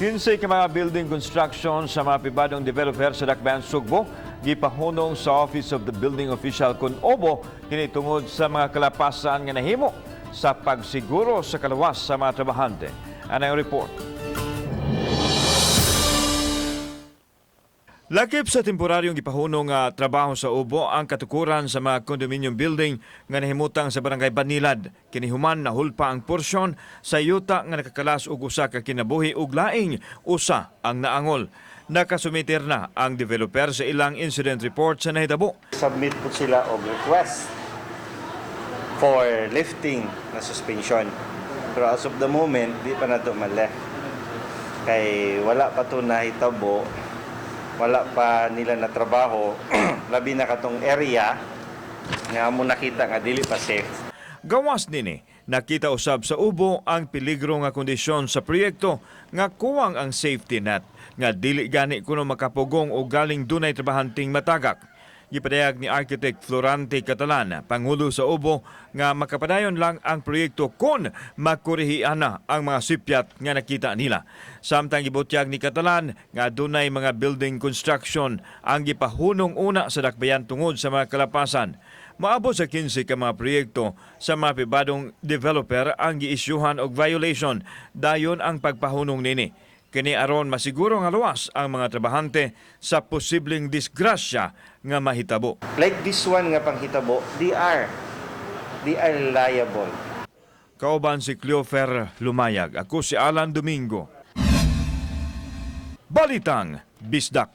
15 ka mga building construction sa mga pribadong developer sa Dakbayan Sugbo gipahunong sa Office of the Building Official kun OBO, kini tungod sa mga kalapasan nga nahimo sa pagsiguro sa kaluwas sa mga trabahante. Ano ang report? Lakip sa temporaryong gipahunong nga trabaho sa OBO ang katukuran sa mga condominium building nga nahimutang sa Barangay Banilad. Kini human nahulpa ang porsyon sa yuta nga nakakalas og usa ka kinabuhi ug laing usa ang naangol. Nakasumiter na ang developer sa ilang incident report sa nahitabo. Submit po sila og request for lifting na suspension. Pero as of the moment, di pa nato ma-lift. Kay wala pa to nahitabo, wala pa nila na trabaho, labi na katong area nga mo nakita nga dili pa safe. Gawas nini, nakita usab sa OBO ang peligro nga kondisyon sa proyekto nga kuwang ang safety net nga dili gani kuno makapugong o galing dunay trabahanting matagak. Gipadayag ni Architect Florante Catalan, pangulo sa OBO, nga makapadayon lang ang proyekto kon makurihian na ang mga sipyat nga nakita nila. Samtang gibutyag ni Catalan nga dunay mga building construction ang gipahunong una sa dakbayan tungod sa mga kalapasan. Maabot sa 15 ka mga proyekto sa mga pribadong developer ang giisyuhan og violation dayon ang pagpahunong nini. Kini aron masiguro nga luwas ang mga trabahante sa posibleng disgrasya nga mahitabo. Like this one nga panghitabo, they are liable. Kauban si Cleofer Lumayag. Ako si Alan Domingo. Balitang Bisdak.